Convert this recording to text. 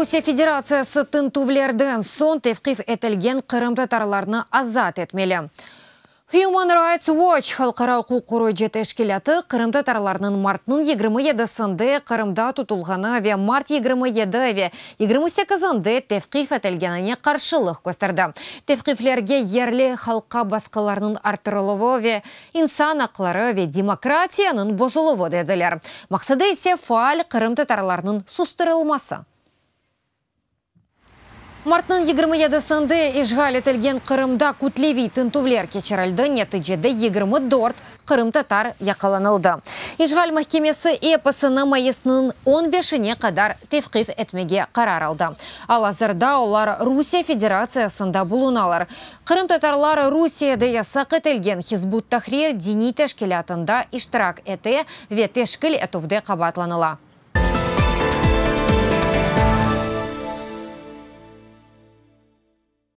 Rusiye Federatsiyası tintüvlerden soñ tevqif etilgen qırımtatarlarnı azat etmeli. Human Rights Watch halqara uquq qoruyıcı teşkilâtı qırımtatarlarnıñ martnıñ 27-sinde Qırımda tutulğanı ve mart 27 ve 28-inde tevqif etilgenine qarşılıq kösterdi. Tevqiflerge yerli halqqa basqılarnıñ arttırıluvı ve insan aqları ve demokratiyanıñ bozuluvı dediler. Maqsadı ise faal qırımtatarlarnıñ sustırılması. Martnıñ 27-sinde işğal etilgen Qırımda kütleviy tintüvler keçirildi, neticede 24 qırımtatar yaqalanıldı. İşğal mahkemesi episini mayısnıñ 15-ine qadar tevqif etmege qarar aldı. Al-azırda olar Rusiye Federatsiyasında bulunalar. Qırımtatarlar Rusiyede yasaq etilgen Hizb ut-Tahrir diniy teşkilâtında iştirak ete ve teşkil etüvde qabaatlanıla.